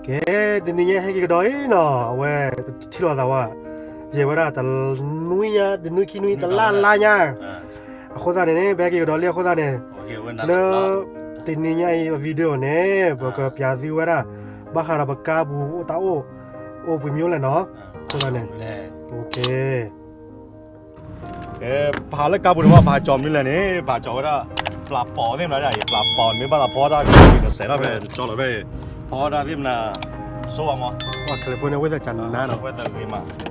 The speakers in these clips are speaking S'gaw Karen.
ကဲ, တနံၤညါဟဲက့ၤကဒီးအံၤနီၤ, အဝဲ ပထံၣ်လိာ်သးဝဲ, ယဲၢ်ဝဲဒၣ်တနွံညါ, တနွံခံနွံ တလါလါညါ, အဃိသတးန့ၣ်န့ၣ် ပဟဲက့ၤကဒီးလံအဃိသတးန့ၣ်, လၢ တနံၤညါအံၤအ video န့ၣ် ပကပြသုဝဲဒၣ် ဘၣ်ဃးဒီးပကါပူၤအိၣ်တၢ်အိၣ်, အိၣ်ပှဲၤမံၤလဲၣ်နီၤ, အဃိသတးန့ၣ်, ကဲ ပဟးလၢကါပူၤန့ၣ်မ့ၢ် ပဟးကၠီၤမနုၤလဲၣ်န့ၣ် ပဟးကၠီၤဝဲဒၣ် ပျၢ်ပိာ်သ့ၣ်မနၤဒၣ်အံၤ, ပျၢ်ပိာ်န့ၣ် မ့ၢ်ဘၣ်သးဖီတၢ်ကါပူၤန့ၣ် စဲးထီၣ်ဖဲကၠီလီၤဖဲအံၤ, ဖီတၢ်သ့ၣ်မနၤ, ဆိဘၣ်မး, California weather ကနၤနီၤ, weather ဂ့ၤမး, ဒီး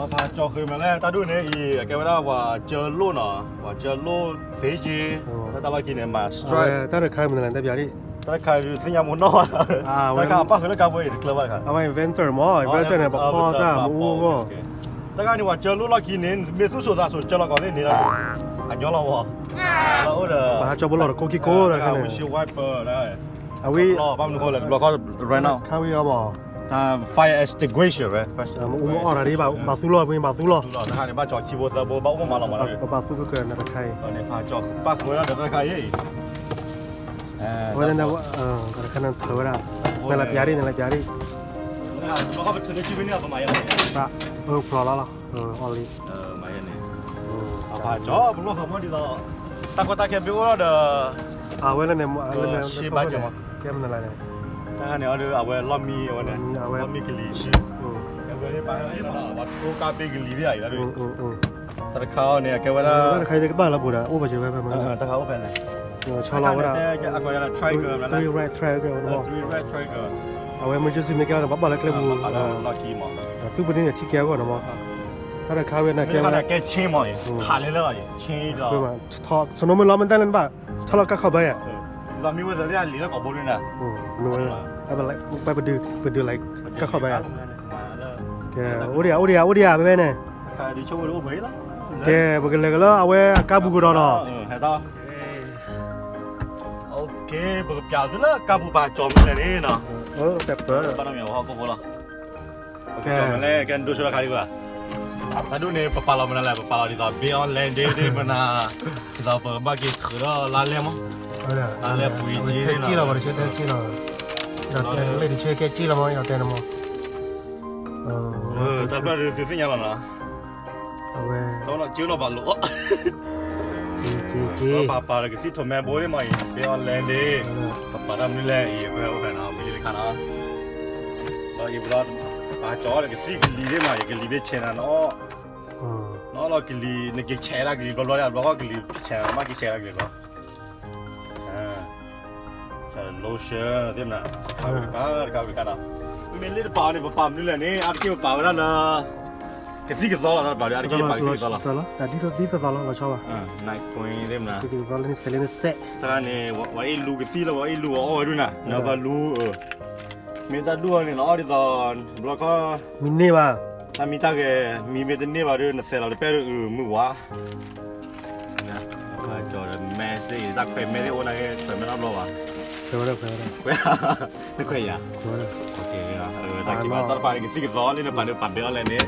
ပဟးကၠီၤဃုာ်မနုၤလဲၣ် တၢ်ဒူၣ်န့ၣ်အံၤ အကဲဝဲဒၣ်ပှၤကၢလိၣ်နီၤ, ပှၤကၢလိၣ်သ့က့, လၢတၢ်လီၢ်ခံန့ၣ် မၤ strike တၢ်တခါမနုၤလဲၣ် တၢ်ပျၢ်ဒံး, တၢ်တခါသ့ၣ်ညါမ့ၢ်နီၢ်ဘၣ်, တၢ်တခါပၣ်ဃုာ်လၢကါပူၤအံၤတကျၢၤဘၣ်တခါ, အဝဲ inventor မး inventor န့ၣ် ပဖီတၢ်မ့ၢ်အိၣ်ဂီၢ်, တၢ်တခါန့ၣ် ပှၤကၢလိၣ်လီၢ်ခံန့ၣ် မ့ၢ်သူၣ်စိၤသးစိၤကၢလီၤကီးသ့ၣ်န့ၣ်လီၤ, အညီလီၤဝဲ, လၢအိၣ်ဒီး ပဟးကၠီၤဘိလီၤတကိးခံကိးတခါန့ၣ်, windshield wiper အဝဲ ဘၣ်မနုၤဃိလဲၣ် တဘျီခီ right now ခါဝံၤအီၤမး, fire extinguisher မ့ၢ်အီၣ်တၢ်ဒ် ဘၣ်သူလီၤ ပဘၣ်သူလီၤ, တခါန့ၣ် ဘၣ်ကၠီၤခံဘိသၢဘိ ဘၣ်အိၣ်မးလီၤမး, ပဘၣ်သူကကနတခါအံၤ, ပၣ်ဃုာ်ဝဲဒၣ်ဒီးတၢ်တခါအံၤ, ဝဲ တၢ်တခါန့ၣ်ထၢဝဲဒၣ်, နလဲၤပျၢ်ဒံး နလဲၤပျၢ်ဒံး, ဖျိးလီၤလီၤ, အီၣ်လံ, ပကၠီၤပလိၣ်ဃီမီၢ်ဒ်သိး, တၢ်ကီတၢ်ခဲဘၣ်အိၣ်ဒီး, အဝဲလၢန့ၣ်, ရှဲဘၣ်ကဲမး, ကဲမနုၤလဲၣ်န့ၣ်, တၢ်တခါန့ၣ်အီၤဒီး အဝဲလီၢ်မံအဝဲန့ၣ်, လီၢ်မံကလံၤဆံ, ပှၤထိကါပ့ၤကလံၤသ့ၣ်အံၤ, တၢ်တခါအံၤန့ၣ် အကဲဝဲဒၣ်, တၢ်တခါအံၤကဘၣ်လၢပူၤဒီး အိၣ်ပှဲၤဝဲဖဲမး, တၢ်တခါအိၣ်ဖဲန့ၣ်, ဆီလီၤဝဲဒၣ်, three red triangle အဝဲ emergency မ့ၢ်ကဲအီၤ ပဘၣ်ပာ်လၢကျဲပူၤ, သူၣ်ပနံၣ်န့ၣ်ထံကဲအဂီၢ်န့ၣ်မး, တၢ်တခါဝဲန့ၣ်ကဲဝဲ, ကဲဆ့မး, ခးလဲလၢ, ဆ့ဒီး, ဆီနိမ့ၢ်လီၤမ့ၢ်တၢ်လၢနဘၣ်, ဆီလီၤကါခီၣ်ဘၢယါ, မ့ၢ်ဝဲသးလၢအလံာ်လၢကီးဘိဒ်န့ၣ်, ပဒုး, ပဒုးလၢကါခီၣ်ဘၢယါ, ကဲ, အိၣ်ဒံးယါ အိၣ်ဒံးယါ အိၣ်ဒံးယါ ဖဲဖဲန့ၣ်, ကဲ, ပကလဲၤကလၢအဝဲအကါပူၤကဒီးနီၤ, ပကပျၢ်သုလၢကါပူၤပာ်ကၠီၤမနုၤလဲၣ်န့ၣ်နီၤ, ပကပျၢ်မနုၤလဲၣ် ကဲဒိၣ်ဆိလၢခါဒံးဘၣ်, တၢ်ဒူၣ်န့ၣ် ပပာ်လီၤမနုၤလဲၣ် ပပာ်လီၤဒ်သိး Bay of Land ဒ်မနၤ, ဒ်သိးပကဘၣ်က့ၤဃုာ်ဒီးလါလဲမး, လါလဲပူၤအံၤက့လီၤ, လ့တဆၢကဲက့လီၤမး ယတဲနမး, တၢ်ဘျၢဒုးသုသ့ၣ်ညါလီၤနီၤ, အဝဲ, က့နီၤဘၣ်လိာ်, ပပာ်ဒီးကသံၣ်ထီၣ်မဲဘိသ့ၣ်မးအံၤ Bay of Land ဒ်, ပပာ်တၢ်မနုၤလဲၣ်အံၤ အဝဲအိၣ်ဖဲနီၤ ပယံၤတခါနီၤ, ဒီးအံၤဘျီ, ပာ်ကၠီၤဒီးကသံၣ်ကလံၤသ့ၣ်မးအံၤ ကလံၤဘ့ၣ်ဆဲးနၤနီၤ, နီၤလီၤကလံၤ နက့ၤဆဲးဒၣ်ကလံၤဘျီဘျီ ဘျီကီၢ်ကလံၤဆဲး မ့ၢ်က့ၤဆဲးဒၣ်ကလံၤဘျီ lotion သ့ၣ်မနၤ, တခါဝံၤတခါနီၤ, မ့မ့ၢ်လ့တပာ်အီၤန့ၣ် ပပာ်မနုၤလဲၣ်န့ၣ် အါတက့ၢ်ပပာ်ဝဲဒၣ်လၢ, ကသံၣ်ကသီလီၤ တပာ်ဒီး အါတက့ၢ်ပာ်ကသံၣ်ကသီလီၤ, ဒ်သိးလီၤ လီၤဆီဘၣ်, ကသံၣ်ကသီလၢနစဲးလၢနစဲး, တခါန့ၣ် ပှၤအ့ၣ်လူကသံၣ်လၢပှၤအ့ၣ်လူအီၣ်ဝဲဒၣ်နၤ နဘၣ်လူ, မ့ၢ်တၢ်ဒူၣ်အီၤန့ၣ် နအီၣ်ဒ်သိး, ဘျီခီ, မံန့ၢ်ဘၣ်, တၢ်မံတၢ်ဂဲၤ မံမ့ၢ်တန့ၢ်ဘၣ်ဒီး နသဲးလီၤတပဲၢ်ဒီး အုးမုၢ်ဝါ ကၠီၤဒီးမဲသ့ၣ် တၢ်ခွဲးမဲသ့ၣ်အိၣ်နာ်က့ ခွဲးမဲနီတဘျီဘၣ်, ခွဲးဝဲဒၣ် ခွဲးဝဲဒၣ်, နခွဲးယၤ, တၢ်က့ၤဘၣ် တၢ်တပာ်န့ၣ် ကသံၣ်ကသီလၢနပာ်ဒီးပာ်ဘဲအီၣ်လဲၣ်န့ၣ်,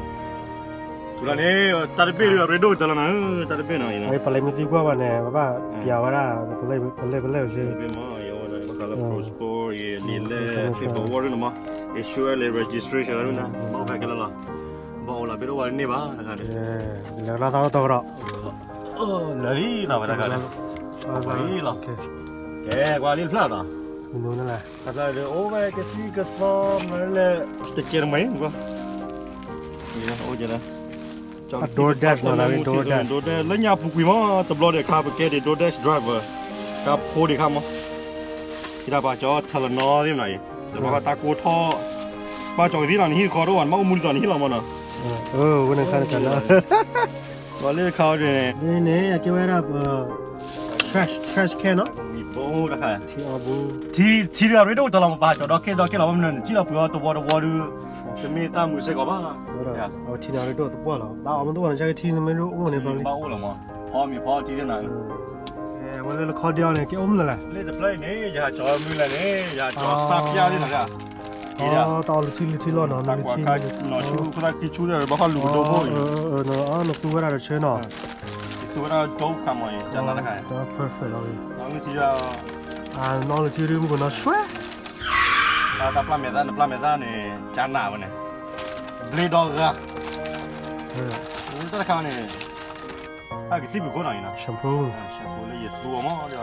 ပူၤလီၤန့ၣ် တၢ်တဘ့ၣ်ဒီး အရ့ဒိၣ်ကတၢၢ်လီၤနၤ, တၢ်တဘ့ၣ်နီၤ, ပလဲၤမ့ၢ်သံကွၢ်ဘၣ်န့ၣ် ပဘၣ်ပျၢ်ဝဲဒၣ် ပလဲၤပလဲၤပလဲၤ, ဘၣ်ဃးလၢ pro sport အံၤ လံာ်လဲၣ် paperwork ဒ်န့ၣ်မး, insurance လၢ registration ဒ်န့ၣ် ဘၣ်အိၣ်ဖဲခဲလၢာ်လီၤ, ဘၣ်အိၣ်လီၤ ဘၣ်ဒိဘၣ်န့ၢ်ဘၣ်တခါန့ၣ်, လဲၤကဒီးသးအိၣ်တီကဒီး လၢာ်လံနီၤ ဝဲဒၣ်တခါန့ၣ်, လံလီၤ, ကဲ ကွၢ်လံတဖျၢၣ်နီၤ, တဖျၢၣ်ဒီး အိၣ်ဝဲကသံၣ်ကသီမနုၤလဲၣ်, တကဲတမံၤ, အိၣ်ကဲလၢ, DoorDash နီၤ DoorDash, DoorDash လၢညါပူၤကွံာ်မး တဘျီဒီးခါ ပကဲဒံး DoorDash driver, တၢ်ဖိဒံးခါမး, ယတၢ်ပာ်ကၠီၤ Tylenol သ့ၣ်မနၤအံၤ, တဘျီခါတၢ်ကိၢ်ထီၣ်, ပာ်ကၠီၤကသံၣ်နီၤ နဟံၣ်တခီတအိၣ်ဘၣ် နဘၣ်အိၣ်မူဒ်သိးနဟံၣ်လီၤမးနီၤ, ဝဲန့ၣ်ခါန့ၣ် လီၤလၢတခါအံၤန့ၣ်, န့ၣ် အကဲဝဲဒၣ် trash, trash can နီၤ, ထံအီၤဘိ, ထံ, ထံဒီးရ့ဒိၣ်ကတၢၢ်လီၤ ပပာ်ကၠီၤဒီးခဲဒီးကဲလီၤ ဘၣ်မနုၤ နစံၣ်လီၤပှ့ၤအီၤတဝီတဝီဒီး, တမ့ၢ်တၢ်မုာ်စ့ၢ်ကီးဘၣ်, အဝဲထံန့ၣ်ရ့ဒိၣ်သပှၢ်လီၤ တၢ်အီၤမ့ၢ်တအိၣ်န့ၣ် ကဲကထံန့ၣ်မ့ၢ်အိၣ်န့ၣ် ဘၣ်အိၣ်လီၤမး, ဖီမ့ၤဖီထံသ့ၣ်နၤ, အဝဲလၢလၢခီဒံးအီၤန့ၣ် ကဲအိၣ်မနုၤလဲၣ်, လၢတဖျၢၣ်အံၤန့ၣ် ယဟးကၠီၤမနုၤလဲၣ်န့ၣ် ယဟးကၠီၤစၢ်ပျၢ်သ့ၣ်နၤ, တၢ်အီၤလၢထံလၢထံလီၤနီၤ လၢထံ, နီၤဆူ ခိၣ်သၣ်ခံဆူဒီး ဘၣ်ဃီလူၤကဒိဖိအံၤ, နသူဝဲဒၣ်တဆၢနီၤ, ယသူဝဲဒၣ် Dove ခါမးအံၤ, တၢ် perfect လီၤ, နီၤလၢထံဒီး, နီၤလၢထံဒုးမုၢ်ကနီၤဆွဲ, တၢ်ပျၢ်မဲာ်သၣ် နပျၢ်မဲာ်သၣ်န့ၣ် ကနၣ်ဝဲန့ၣ် ဘျ့ဒီဂၤ တၢ်တခါန့ၣ် တၢ်ကသံၣ်ပူၤခိၣ်နီၤအံၤနီၤ shampoo လၢယသူအီၤမး ဒီး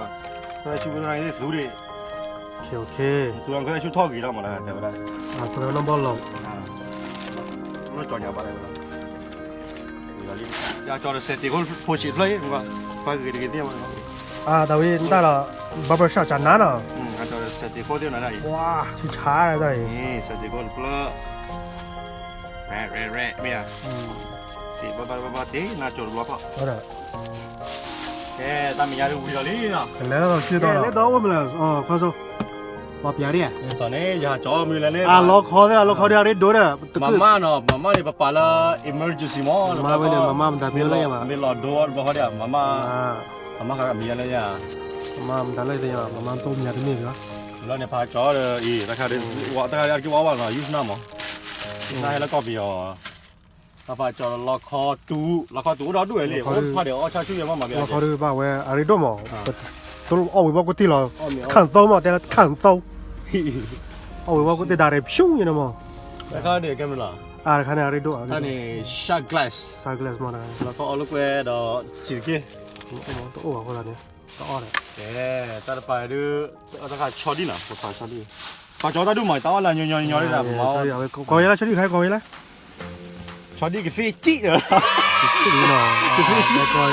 ခွဲဆူဝဲဒၣ်သူဒံး သူလီၤခွဲဆူထီၣ်ဂ့ၤလီၤမး တဲဝဲဒၣ် နီၢ်ဘီလီၤ လီၤကၠီညါဘၣ်လီၤ ယကၠီဒီးစဲးတ့ၢ်ခိၣ်ဖိဆံးဖျၢၣ်အံၤ ပှၤဂ့ၤတဂ့ၤသ့ၣ်မး အတၢ်ဝဲတၢ်လီၤ barber shop ကနၣ်နီၤ ကၠီဒီးစဲးတ့ၢ်ခိၣ်သ့ၣ်နၤဒၣ်အံၤ ဆံးဆါတၢ်အံၤ စဲးတ့ၢ်ခိၣ်တဖျၢၣ် ရဲၣ်ရဲၣ်မ့ၢ်ဧါ တ့ၢ်ဘၣ်ဘၣ်ဘၣ်ဘၣ်တ့ၢ် နၢ်ကၠီတဘျီခီၣ် ကဲ တၢ်မဲာ်ညါဒုးဝံၤလီၤလံနီၤ ကလဲၤလီၤဆ့ဒီး လဲၤဒီးအိၣ်မလဲၣ် ခီစီ ပှၤပျးဒံး တၢ်န့ၣ် ယဟးကၠီမုၢ်လဲၣ်န့ၣ် အလီခီသ့ၣ် အလီခီဒံး အရ့ဒိၣ်ဒီး မၤမၢ်နီၤ မၤမၢ်န့ၣ် ပပာ်လၢ emergency မး မၤဝဲန့ၣ် မၤမၢ်မတၤမံၤလၢယၤဘၣ် မ့ၢ်လီၤဒိတဘျီဃီဒံး မၤမၢ် မၤမၢ်ဃးမံၤလၢယၤ မၤမၢ်မတၤလၢယၤ မၤမၢ်တိၢ်မံၤတမ့ၢ်ဘၣ် လီၤန့ၣ် ဖးကၠီဒီးအံၤ တၢ်ခါဒုး တၢ်ခါဒုး အက့ၤဝါဝါနီၤ use နၢ်မး use နၢ်ဟဲလၢကီၢ်ပယီၤ တၢ်ဖးကၠီဒီးလီခီတူ လီခီတူအိၣ်ဒီဒူၣ်ဝဲလံ အိၣ်ဖးဒံးအီၣ်ဆၣ်ဆူၣ်ယဲမးမၤဘၣ် လီခီဒုးဘၣ်ဝဲ အရ့ဒိၣ်မး အီၣ်ဝံၤဘီကူတံၢ်လီၤ ခၣ်သိမး တဲလၢခၣ်သိ အီၣ်ဝံၤဘီကူတံၢ်ဒၣ်ရ့ဖၠူညဲန့ၣ်မး တခါန့ၣ် ကဲမနုၤလီၤ အတခါန့ၣ် အရ့ဒိၣ် တၢ်န့ၣ် shot glass shot glass မး လီခီအီၣ်လၢကွဲဒီး စံးတက့ၢ် တအိၣ်ဘၣ်ဃိလီၤန့ၣ် တအီၣ်ဒီး ကဲ တၢ်တပၤဒုး တၢ်ခါဆီဒံၣ်နီၤ ပဖးဆီဒံၣ် ပှၤကၠီတၢ်ဒုးမး တၢ်အီၣ်လၢညီညီညီဒၣ် ကီၢ်ဝဲလၢဆီဒံၣ်ခါ ကီၢ်ဝဲလၢ ဆီဒံၣ်ကသ့ၣ်ကံၣ်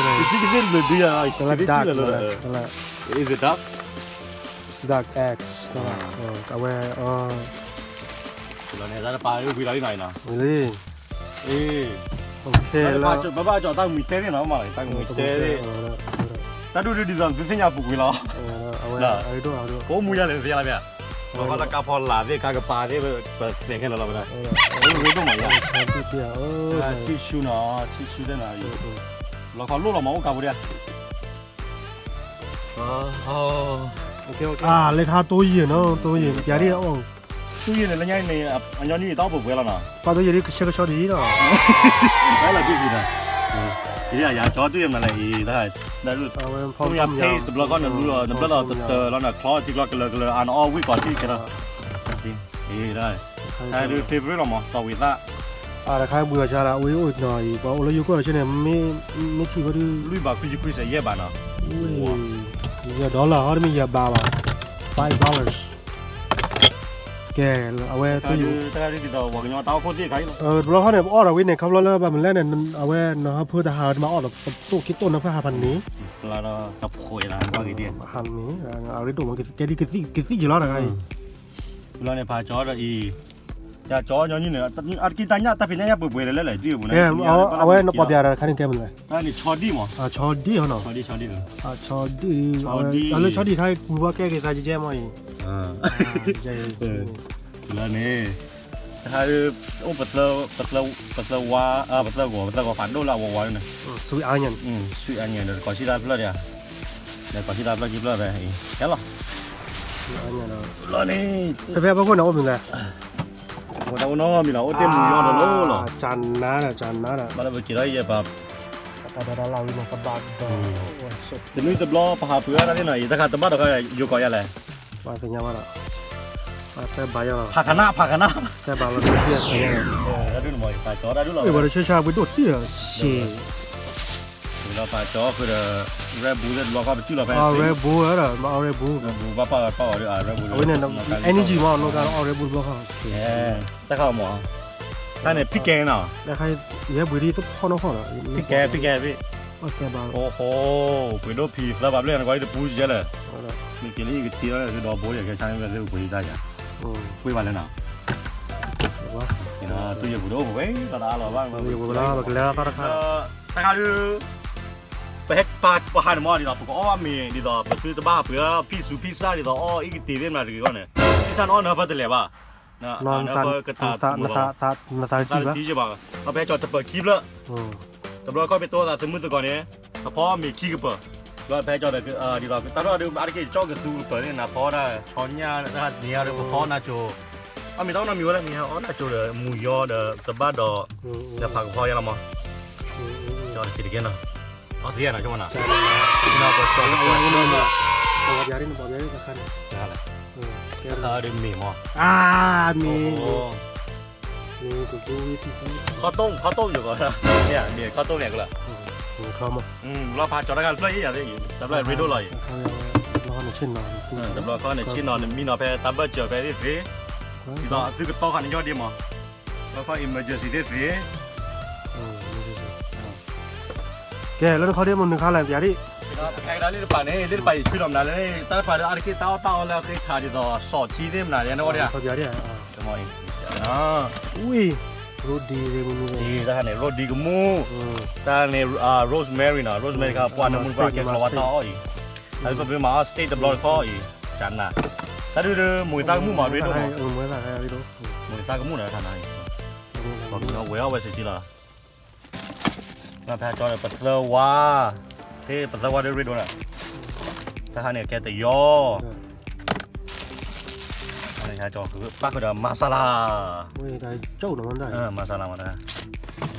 ဒီး ကသ့ၣ်ကံၣ်လၢာ်ဒုး is it dark dark X အဝဲ လီၤန့ၣ် တၢ်တပၤဒုးဝံၤလီၤလံနီၤ ဝံၤလံ ဘၣ်ဘၣ်ကၠီတၢ်မုာ်တဲသ့ၣ်နီၤ မးတၢ်မုာ်တဲသ့ၣ် တၢ်ဒုးဒုးဒ်သိးသုသ့ၣ်ညါပူၤကွံာ်လီၤ ပအိၣ်မူယါလဲၣ်သ့ၣ်လီၤမ့ၢ် ပှၤလၢကါဖီလာ်သ့ၣ် ကါကပၤသ့ၣ် ပသဲးခဲလၢာ်လီၤဝဲဒၣ် ပအိၣ်မူဒိၣ်မးယါ ထံၣ်ဆူနီၤ ထံၣ်ဆူသ့ၣ်နီၤ လီၤခီလိၣ်လီၤမး အိၣ်ကါပူၤဒံး လၢခါတိၢ်ယံာ်နီၤ တိၢ်ယံာ် ပျးဒ်အအိၣ် တိၢ်ယံာ်န့ၣ် လၢညါန့ၣ် အညီနုၢ်တၢ်အိၣ်ပှဲၤပှဲၤလီၤနီၤ ပှၤတိၢ်ယံာ်ဒ်ကဆှဲကဆှီဒ်နီၤ လၢလီၤဒ်အံၤနီၤ ယၤကၠီတိၢ်ယံာ်မနုၤလဲၣ်အံၤ တၢ် phone ယါ paste တဘျီဃီနလူၤ နဘျီလီၤတတၢၤလီၤနချီထံကျီကလၢၤကလၢၤ အါနအီၣ်ဝံၣ်ကီးထံကဒီး အံၤ တၢ်ဒုး favorite လီၤမး စီၤဝံၤသၣ် အတခါဘှံးဘၣ်ဆါလၢ အဝဲအိၣ်နီၤအံၤ ပှၤအိၣ်လၢယိၤကီၢ်ဆၢန့ၣ် မ့ၢ်ထံၣ်ဝဲဒုး လွံၢ်ဘးခွံဆံခွံစဲးယဲၢ်ဘးနီၤ ယဲၢ် dollar ဟီတမ့ၢ်ယဲၢ်ဘးဘၣ် five dollars ကဲ အဝဲ တၢ်ဒုး တၢ်ဒုးဒ်သိး ပှၤကညီတၢ်အိၣ်ခိၣ်သ့ၣ်ခါအံၤလီၤ တဘျီခီန့ၣ် ပအီၣ်ဒီးဝံၤန့ၣ် ခီဖျိလၢဘၣ်မနုၤလဲၣ်န့ၣ် အဝဲနဟးဖၢတဟးမၤအီၣ်ဒီး ပတိၢ်က့တိၢ်နၢ်ဖျၢၣ်ဟးဖးန့ၣ် ဖျါဒီးတဖိးအံၤလီၤ ဘၣ်ဂ့ၤဒ် ဟးန့ၣ် အရ့ဒိၣ်မး ကဲဒ်ကသံၣ်ကသံၣ်က့ၤလီၤတခါအံၤ လီၤန့ၣ် ဖးကၠီဒီးအံၤ ကၠီညီနုၢ်န့ၣ် အတက့ၢ်တၢ်ညၣ်တၢ်ဖံးညၣ်ညၣ်ပှဲၤပှဲၤလၢလဲၣ် ဒ်အပူၤန့ၣ် အဝဲနပီၢ်ပျးဒီးတခါန့ၣ်ကဲမနုၤလဲၣ် တၢ်န့ၣ်ဆီဒံၣ်မး ဆီဒံၣ်ဟီနီၤ ဆီဒံၣ် အလၢဆီဒံၣ်ခါပူၤဘၣ်ကဲက့ၤသးကဲမးအံၤ လၢန့ၣ် တခါ အိၣ်ပသၢ ပသၢဝါ ပသၢဂီၤ ပသၢဂီၤဖးဒိၣ်လၢအဝဲဝါန့ၣ် sweet onion ဒီးကီၢ်ဆံတၢ်ဖျၢၣ်ဒံး ဒီးကီၢ်ဆံတၢ်ဖျၢၣ်ကံဖျၢၣ်ဖဲအံၤ ဟဲလီၤ လၢန့ၣ် ဖဲဖဲအဖီခိၣ်န့ၣ်အိၣ်မနုၤလဲၣ် အိၣ်တၢ်အိၣ်နီတမံၤလီၤ အိၣ်တ့ၢ်မူၤယီၢ်တလိၣ်လီၤ ကနါဒီး ကနါဒီး ဘၣ်လၢပက့ၤထီၣ်ယဲၢ်ပၤ တၢ်ဒိးတၢ်လၢဝံၤန့ၣ် ကဘၣ်ဒီး တနွံတဘျီပဟးပှ့ၤအါတၢ်သ့ၣ်နီၤ ယတၢ်ခါတဘၣ်ဒီးခါယိၤကီးယါလဲၣ် ဘၣ်သ့ၣ်ညါဘၣ်ဒီး တဲဘၣ်ယါလီၤ ဖးခနၣ် ဖးခနၣ် တဲဘၣ်လီၤ တၢ်ဒုးန့ၣ်မ့ၢ် ပှၤကၠီတၢ်ဒုးလီၤ ပှၤတဆှၢဆှၢပှ့ၤဒိၣ်တံၢ်ဒီး ရှ့ ဒီးပှၤကၠီဃုာ်ဒီး Red Bull သ့ၣ်တဘျီဃီပစုၣ်လီၤဖဲ Red Bull ဒီး မ့ၢ် Red Bull ဘၣ်ပာ်ဂီၤပာ်ဂီၤဒီး Red Bull အဝဲန့ၣ် energy မ့ၢ် နီၢ်ကါ Red Bull တဘျီဃီ တၢ်ခါမ့ၢ် တၢ်န့ၣ် ဖံးကဲနီၤ တၢ်ခါ ယဟဲပှ့ၤဒ်သ့ၣ်ဖီနီၢ်ဃီလီၤ ဖံးကဲ ဖံးကဲ ဖံး အိၣ် ပှ့ၤဒိၣ်ဖံးသၢဘးဘျဲၣ်နကွၢ်တပူၤယဲလၢ မ့ၢ်က့ၤလၢယကထံၣ်ဒီးဒီဘိယကဲဆါမ့ၢ်လၢပှ့ၤတၢ်ယၤ ပှ့ၤဘၣ်လဲၣ်နီၤ တူၢ်ယပူၤဒိၣ်ပဝဲ တၢ်လၢအလီၤဘၣ် ပကလဲၤတၢ်တခါ တၢ်ခါဒုး ပဟဲပာ်ပဟးန့ၣ်မ့ၢ်ဒ်သိး ပကအီၣ်မ့ၤဒ်သိး ပသုတဘၣ်ပှ့ၤဖံးစူဖံးစၢ်ဒ်သိး အီၣ်အံၤကတ့ၤသ့ၣ်မနုၤတဂ့ၤအဂီၢ်န့ၣ် ဖံးစၢ်နအီၣ်နၢ်ပၢၢ်တလဲၤဘၣ် နသးတထံၣ်ဘၣ် ပဟဲကၠီတပၢၤခံဖျၢၣ် တဘျီခီပ့ၤတိသးသမုၢ်သကိးန့ၣ် ပဖီမ့ၤခံကပၢၤ ဒီးပဟဲကၠီဒီး ဒ်သိး တၢ်ထီၣ်ဒုး အါတက့ၢ်ကၠီကသူကပၢၤန့ၣ် နဖီဒၣ်ဆီညၣ်တၢ်န့ၣ်ဒီး ပဖီနါစိၤ အမ့ၢ်တၢ်နီတမံၤဝဲလၢန့ၣ် အီၣ်နါစိၤဒီး မူၤယီဒီး တဘၣ်ဒီး နဖးကဖီယါလီၤမး ကၠီတစံးတက့ၢ်နီၤ အီၣ်သ့ယါနီၤ ဆိကမိၣ်နီၤ ပကၠီတပၢၤ ပှၤပျးဒ်န့ၣ် ပှၤပျးဒ်တခါန့ၣ် လဲၣ် ကဲဒီးမ့ၢ်မး, အါ, မ့ၢ်, မ့ၢ်ကကဝံၤ, ခီတိၢ်, ခီတိၢ်ယကီး, မ့ၢ်, မ့ၢ်ခီတိၢ်န့ၣ်ကလၢာ်, လီၤဖးကၠီတၢ်ခါတဖျၢၣ်အံၤယၤသ့ၣ်အံၤ, တဖျၢၣ်ရ့ဒိၣ်လီၤအံၤ, တဘျီခီန့ၣ်ဆ့ၣ်နီၤ, နမံနီၤဖဲတၢ်ဘၢၣ်စၢၤဖဲသ့ၣ်သ့, ဒ်သိးအသုကတီၢ်ခါန့ၣ်ညီဒ့မး, လီၤခီ emergency သ့ၣ်သ့ ကဲ လၢနခီဒ်မနုၤခါလဲၣ် ပျးဒ်, ပကဲကဒါလံတပၤန့ၣ် လံတပၤယံာ်ဆူလီၤမနုၤလဲၣ် တၢ်တပၤဒီးအါတက့ၢ်တၢ်အီၣ်တၢ်အီလၢအဃ့ထးဒ်သိး sauce သ့ၣ်မနုၤလဲၣ် နဝဲဒၣ်, ဝံၤ, ရိဒံ, တၢ်န့ၣ် ရိဒံကမူၣ်, တၢ်န့ၣ် rosemary နီၤ rosemary တခါ ပှၤနမူပှၤကဲကျီဝါတၢ်အီၣ်အံၤ, တၢ်ဒ်သိးပမၤအီၣ် steak တဘျီတခီအံၤ, ကနၤ, တၢ်ဒုးဒုး မိၢ်သၣ်ကမူၣ်မး ရ့ဒိၣ်မး, မိၢ်သၣ်ကမူၣ်န့ၣ် ဝဲအီၣ်ဝဲစ့ၢ်ကီးလီၤ. ဖဲကၠီဒီးပသၢဝါ, သ့ၣ်ပသၢဝါဒ်ရ့ဒိၣ်န့ၣ်, တၢ်ဟါန့ၣ်ကဲတယီ, ပၣ်ဃုာ်ဒီးမၤစၢ်လၤ, မၤစၢ်လၤမးတ,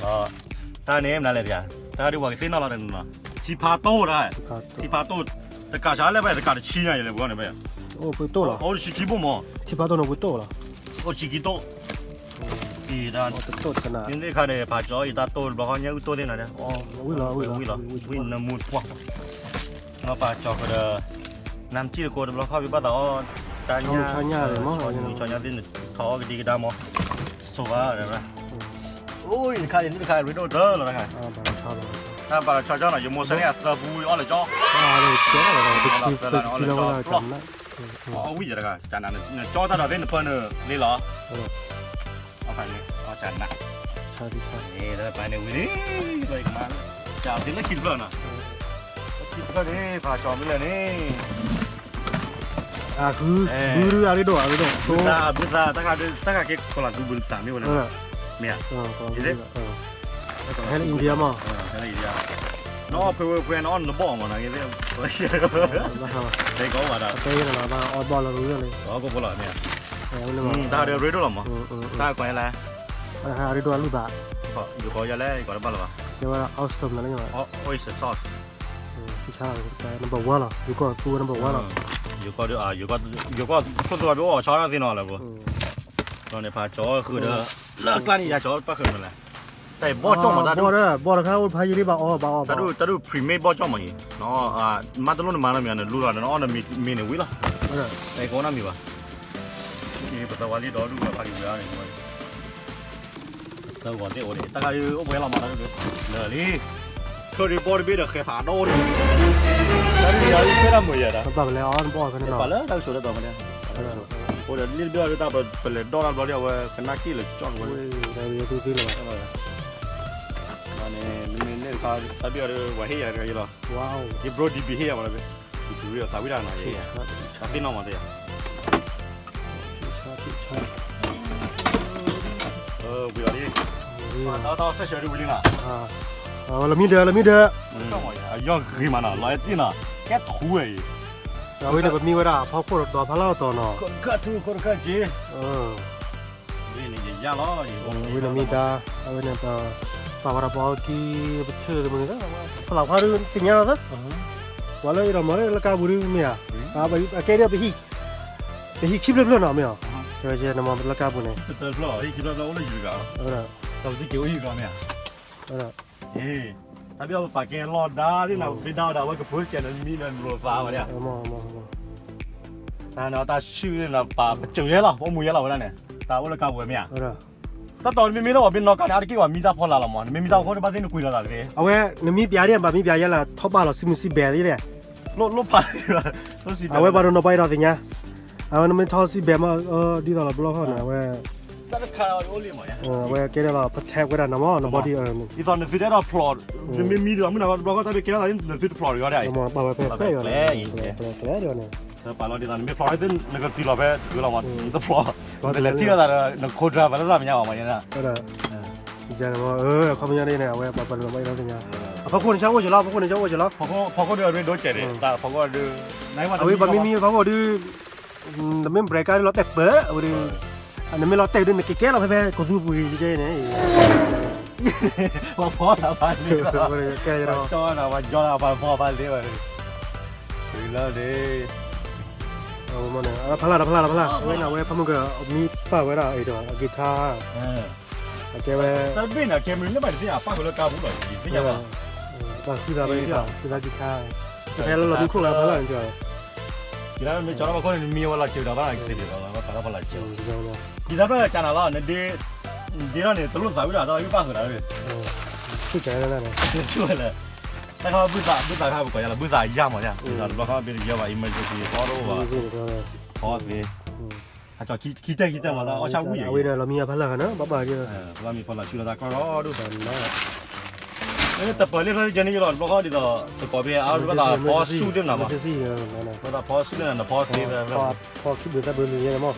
တၢ်န့ၣ်မနုၤလဲၣ်, တၢ်ဒ်ပှၤကသ့ၣ်နီၣ်လီၤတနီၤ, ထံဖးတိၢ်တၢ်, ထံဖးတိၢ်, တကးဆါလဲၣ်ဘၣ် တကးတဆံညါယလဲၣ်ပှၤန့ၣ်ဘၣ်, အိၣ်ဆံခံဘိမး, ထံဖးတိၢ်န့ၣ်ပှၤတိၢ်လီၤ, အိၣ်ဆံခံတိၢ် နသ့ၣ်ခါန့ၣ် ဖးကၠီအံၤတၢ်တိၢ်တဘျီဃီ ညၣ်အုၣ်တိၢ်သ့ၣ်နၤ, ဝံၤလီၤ, ဝံၤလီၤ, ဝံၤနမူတပှၢ်, နပာ်ကၠီဃုာ်ဒီး, နမ်ကံၣ်တကိးတဘျီဃီ ဘၣ်သးအီၣ်, တၢ်ညၣ်, ဆီညၣ်သ့ၣ်နထီၣ်အီၣ်ကဒံကဒါမး, ဆိဘၣ်, အိၣ်တခါန့ၣ် လံတခါရ့ဒိၣ်တၢ်လီၤတခါ, တၢ်ဘၣ်လီၤဆီကၠီနီၤ ယမိၢ်စဲန့ၣ်အသၢပူအီၣ်လၢကၠီ, သၢလါန့ၣ်အီၣ်လၢကၠီ, အီၣ်ဝံၣ်ယတဂၤ, ကနၤနကၠီတၢ်ဒီးသ့ၣ်နဖၢနုာ်လ့လီၤ, အဖဲန့ၣ်အီၣ်ကနၤ, န့ၣ်ဝံၤလံ, ကမၤ, ကသ့လၢခံတဖျၢၣ်နီၤ, ခံတဖျၢၣ်န့ၣ် ဖးကၠီမ့ၢ်လဲၣ်န့ၣ်, အဃု, ဘုအရ့ဒိၣ်အရ့ဒိၣ်, ဘုသး, ဘုသး, တၢ်ခါက့ၤခိးလီၤသူဘုသးမ့ၢ်ဝဲလဲၣ်, မ့ၢ်ဧါ, ဟဲလၢ India မး, ဟဲလၢ India, နအီၣ်ဖဲဝဲဖဲနအီၣ်နဘီၣ်မးနၤ, တဲကီးဝဲဒၣ်, တဲကီးဘီၣ်လီၤ, တၢ်ဒီးရ့ဒိၣ်လီၤမး, တၢ်ကွၢ်လၢ, အရ့ဒိၣ်အလုၢ်ဘၣ်, ယကီးယလဲၣ် ယကီးတဘၣ်လၢၤဘၣ်, တဲဝဲဒၣ် oyster မနုၤလဲၣ်, oyster sauce, number one လီၤ, ယကီးသူ number one လီၤ, ယကီး, ယကီး, ဖိသဝီဘၣ်အီၣ်ဆီဒၣ်သ့ၣ်နီၤလၢပှၤ, ဒီးန့ၣ်ဖးကၠီဃုာ်ဒီး, လၢကျါန့ၣ်ယၤကၠီပၣ်ဃုာ်မနုၤလဲၣ်, တၢ်ဘီၣ်ကၠီမး, တၢ်ဒူၣ်, ဘီၣ်တခါအိၣ်ဖးယံာ်လံဘၣ်အီၣ်ဘၣ်အီၣ်ဘၣ်, တၢ်ဒူၣ် pre-made ဘီၣ်ကၠီမးအံၤ, မၤတလိၣ်နမၤနီတမံၤ နလူလီၤ နအီၣ်နမ့ၤန့ၣ်ဝံၤလီၤ, တၢ်ကီနီတမံၤဘၣ်, ပသဝီလံဒီဒူၣ်ဖးက့ၤဝံၤန့ၣ် သၢဂီၤသ့ၣ်အိၣ်န့ၣ် တၢ်ခါဒုးအိၣ်ပှဲၤလီၤမး တၢ်ဒုးလၢာ်လံ, ခၢၣ်ဒံးဘီတဘ့ၣ်ဒီးဃဲၤဖးဒိၣ်န့ၣ်, တၢ်ဒုးယၤဒုးခွဲးတၢ်မုာ်ယၤဒီး ပာ်လၢအီၣ်ဘီၣ်ခဲန့ၣ်လီၤ, ပာ်လၢတၢ်ကဆိးတၢ်ဒီးမးန့ၣ်, အိၣ်ဒီးလံတဘ့ၣ်အီၤဒုး တၢ်ပလဲၤဒီၣ်တၢ်ဘျီဒ်အဝဲကနၣ်က့ၣ်လၢကၠီၣ်ဝဲ, န့ၣ်မ့ၢ်န့ၣ်တခါ တၢ်ဘ့ၣ်အီၤဒုး ပှၤဟ့ၣ်ယၤတဂၤယလီၤ, ယ bro DP ဟ့ၣ်ယၤမးလၢ ယ bro သးဝံၣ်တၢ်နီၤ ယဟ့ၣ်ယၤ, သးသ့ၣ်နီၣ်မးသ့ၣ်ယၤ ဝံၤအီၤလံ, တၢ်ဆၢၣ်ဆၢဒုးဝံၤလံနီၤ, လမံဒၢး လမံဒၢး, အယီၢ်ဂ့ၤမးနီၤ လီၤအဲၣ်တ့ၢ်နီၤ, ကဲထူဝဲအံၤ, အဝဲန့ၣ်ပမံဝဲဒၣ်ဖီခိၣ်ဒီးဖီလာ်အတီၤနီၤ, ခိၣ်တခၣ်ထူ ခိၣ်တခၣ်က့ၤ, ဝံၤန့ၣ်ယယါလီၤ, ဝံၤလမံဒါ, အဝဲန့ၣ် ပာ်ဝဲဒၣ်ပအီကံ ပထၢၣ်မနုၤ, ပသးခွါဒုးသ့ၣ်ညါလီၤသၢ, ပှၤလၢအံၤဒီးမၤလၢကါပူၤဒုးမ့ၢ်ဧါ, အကဲဒ်ပဟံၣ်, ပဟံၣ်ခံဖျၢၣ်ဖျၢၣ်နီၤမ့ၢ်ဧါ, နမၤလၢကါပူၤန့ၣ်, တၢ်ဘ့ၣ်အီၤပပာ်ကဲလီၤဒါသ့ၣ်နၤ ပဘ့ၣ်ဒါဒီးအဝဲကဖိစဲးနမံဒီးနရိၤသးဝဲဒၣ်, တၢ်န့ၣ်တၢ်ဆူၣ်န့ၣ်ပာ်ပစိာ်ယဲလီၤ ပအိၣ်မူယဲလီၤဝဲဒၣ်န့ၣ်, တၢ်အိၣ်လၢကါပူၤဝဲမ့ၢ်ဧါ, တၢ်တီၤမ့မ့ၢ်လၢပှၤဘ့ၣ်နီၣ်ကါန့ၣ် အါတက့ၢ်ပှၤမံတၢ်ဖီလာ်လီၤမး နမ့ၢ်မံတၢ်ဖီခိၣ်တဘၣ်သ့ၣ်နကွံာ်လီၤသးသ့, အဝဲနမံပျးဒ်ဘၣ်မံပျးယဲလၢ ထီၣ်ဘၣ်လီၤ စံမုၢ်စံဘဲးသ့ၣ်, အဝဲပှၤတနီၤပှၤအဲၣ်ဒိးသ့ၣ်ညါ, အဝဲနမ့ၢ်ထီၣ်စံဘဲးမး ဒ်သိးလီၤဘျီဃီန့ၣ် အဝဲ အဝဲကဲဒ်လီၤ protect ဝဲဒၣ်နမ့ၢ် န body, ဒ်သိးနသုတအဲၣ်ဒိးဖျိး, နမ့ၢ်မံဒီးမုၢ်နၤတဘျီဃီတၢ်ဒုးကဲထီၣ်သးနသုတဖျိးတဂီၤဒၣ်အံၤ, ပာ်ဝဲဖဲကျဲဒ်န့ၣ်, ပာ်လီၤဒ်သိးနမ့ၢ်ဖျိးသ့ၣ် နကတုၤလီၤဖဲတကုၤလီၤမး နတဖျိး, နတလဲၤထံၣ်လိာ်သးဒီး န co-driver လၢသးမညါဘၣ်မး, အခီပညီန့ၣ် အဝဲပှၤပှၤတနီၤပှၤအဲၣ်ဒိးသ့ၣ်ညါ, အဖီခိၣ်န့ၣ် ဆၢအိၣ်က့ၤလီၤ အဖီခိၣ်န့ၣ် ဆၢအိၣ်က့ၤလီၤ, ဖီခိၣ်ဒုးအရ့ဒိၣ်ကဲးန့ၣ် တၢ်ဖီခိၣ်ဒုး, အဝဲပှၤမံမံဖီခိၣ်ဒုး နမ့ၢ် brake ဒုးလီၤတဲာ်ပၢၢ်ဝဲဒုး, နမ့ၢ်လီၤတဲာ်ဒုး နကကဲလီၤဖဲဖဲကသူပူၤန့ၣ်, ပှၤဖီသးဖးန့ၣ်, ကဲ, ပှၤကၠီနၤ ပှၤကၠီနၤ ပှၤဖီဖးသ့ဝဲ, လီၤန့ၣ်, အဝဲမ့ၢ်န့ၣ် အဖးလၢ်ဒီးဖးလၢ်ဒီးဖးလၢ် အဝဲန့ၣ် အဝဲဖးမုၢ်ကမံပာ်ဝဲဒၣ်အံၤဒီး အက့ၤခါ အကဲဝဲ တဘ့ၣ်န့ၣ် ကဲမနုၤလၢဘၣ်တသ့ အပၣ်ဃုာ်လၢကါပူၤလီၤ ယသ့ၣ်ညါဘၣ် ပာ်ဃုာ်သးဖဲန့ၣ် ဃုာ်သးက့ၤခါ ကဲလၢလီၤဒုခိၣ်လၢဖးလၢ်န့ၣ် ကဲလၢမ့ၢ်ကၠီလီၤဘၣ်ခိၣ်န့ၣ် နမံဝဲလီၤစၢၤဒီးဘၣ်လီၤ ကစ့ဒံးလီၤ ဘၣ်ဖးလၢ်ဖးလၢ်စၢၤ ယသးဖျၢၣ်ကၢနၤလီၤ နဒ့ နဒ့ထီၣ်န့ၣ် တလိၣ်သးဝံၣ်ဒီး တၢ်ဂံၢ်ဘၣ်ဃုာ်ဒီး ဆူၣ်ကဲလၢန့ၣ် ဆူၣ်ဝဲလၢ တၢ်ခါဘုသး ဘုသးခါပကိးယၤလီၤ ဘုသးယၢ်မးယၤ ဘုသးတဘျီခီဘ့ၣ်တယၢ်ဘၣ် emergency ဖီတအိၣ်ဘၣ် ဖီသ့ ဟးကၠီခံတၢၢ်ခံတၢၢ်မး တၢ်အီၣ်ဆၣ်ဝံၣ်ယဲ အဝဲန့ၣ်လီၤမံအဖးလၢ်ခါန့ၣ် ဘၣ်ဘၣ်ယဲ ဘၣ်မံဖီလာ်ဆူလီၤတၢ်ကီၢ်ဒီဒိၣ် တပၢၤလၢဖဲယဲန့ၣ်ယလီၤ တဘျီခီဒ်သိး သကိးဖဲအါဝဲသးဖီဆူၣ်တ့ၢ်မနုၤမး ဝဲသးဖီဆူၣ်န့ၣ် နဖီသ့ ဖီခံဘုသၣ်ဘုလံယဲန့ၣ်မး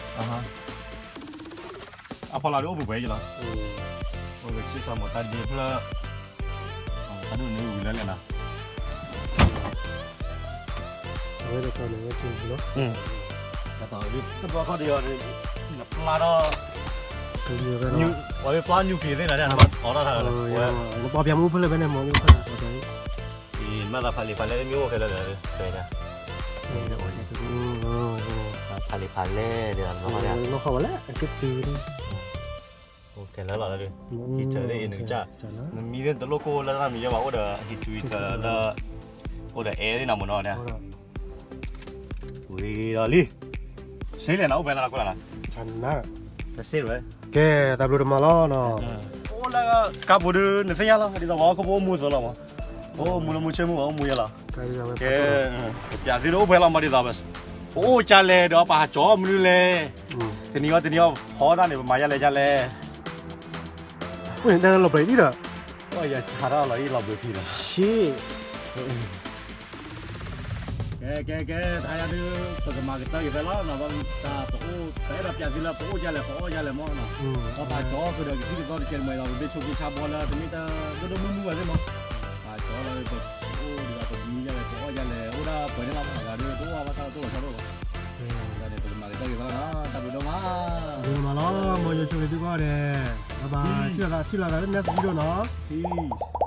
အဖီလာ်ဒ်အိၣ်ပူၤပှဲၤယလီၤ အိၣ်ကဆ့ဆၢမးတၢ်ဒ့ဖျၢၣ် တၢ်ဒိၣ်န့ၣ်ဝံၤလၢလဲၣ်နီၤ အဝဲတခီန့ၣ် ဝဲက့ၤလီၤ တဘျီခီဒ်အံၤ နပျၢ်ထီၣ် ပှၤမ့ၢ်ပျၢ် nuclear သ့ၣ်နၤ နဘၣ်အိးထီၣ်တၢ်လီၤ နပီဖၠးမူဖဲလဲၣ်ဖဲန့ၣ် မ့ၢ် မၤသးဖးလံာ်ဖးလဲၢ်မ့ၢ်အိၣ်ခဲလၢာ်လၢ ဖဲဒၣ် ဖးလံာ်ဖးလဲၢ်ဒီး နီၢ်ဃီဝဲလဲၣ် အက့ၤတုၤ အိၣ်ခဲလၢာ်လီၤလၢ heater သ့ၣ်အံၤနကစၢ် နမံသ့ၣ်တလိၣ်ကိၢ်လၢတၢ်မံၤယဲဘၣ် အိၣ်ဒီး heater လၢ အိၣ်ဒီး air သ့ၣ်နၤမ့ၢ်နီၤ ဝံၤဒီးလံ စ့လဲၣ်နၤ အိၣ်ဖဲလၢနကိးလၢနၤ ကဲ တၢ်ဘျုးတမၤလီၤနီၤ အိၣ်လၢကါပူၤဒုး နသ့ၣ်ညါလီၤ ဒ်သိးပှၤဟီၣ်ခိၣ်ဖိအိၣ်မူအသိးလီၤမး ပအိၣ်မူလၢမူဆ့မူပှၤအိၣ်မူယဲလီၤ ကဲ ပပျးသ့ဒ်အိၣ်ဖဲလီၤမးဒ်သိး ပအိၣ်ကၢ်လဲၣ်ဒီးပဟးကၠီမနုၤလဲၣ် တနံၤအီၤတနံၤအီၤဖီဒၣ်န့ၣ် ပမၤယါလဲၣ်ယါလဲၣ် အိၣ်န့ၣ်တၢ်လီၤဘှံးဒံးဒီး ယဟးထီၣ်လီၤအံၤလီၤဘှံးဖံးလီၤ ကဲ ကဲ ကဲ တဟါယၤဒုး ပကမၤကတၢၢ်က့ၤဖဲလီၤနီၤ တၢ်ပအိၣ် ပအဲၣ်ဒိးပျးသုလၢပအိၣ်ကၢ်လဲၣ် ပအီၣ်ကၢ်လဲၣ်မးနီၤ ပပာ်ကၠီဃုာ်ဒီးကသံၣ်ကသီတကဲးတမှဲၤဒီး ပမ့ၢ်ဆိးက့ဆါဘီလၢ တမ့ၢ်တၢ်ဒိၣ်ဒိၣ်မုၢ်မုၢ်ဝဲသ့ၣ်မး ပာ်ကၠီလီၤ ပအိၣ်ဒ်သိးပမံယါလဲၣ် ပအီၣ်ယါလဲၣ် အိၣ်ဒၣ်ပှဲၤန့ၣ်လီၤမး အဂၤဒုး တအိၣ်ဘၣ်တၢ်တိၢ်လီၤဆီတအိၣ်ဘၣ် ဒီးန့ၣ် ပကမၤကတၢၢ်က့ၤဖဲလီၤနီၤ တၢ်ဘျုးဒိၣ်မး ဘျုးမးလီၤ မ်ယဆိၣ်ဂ့ၤသုကိးဂၤဒဲး bye bye ထံၣ်လိာ်သး ထံၣ်လိာ်သးလၢ next video နီၤ peace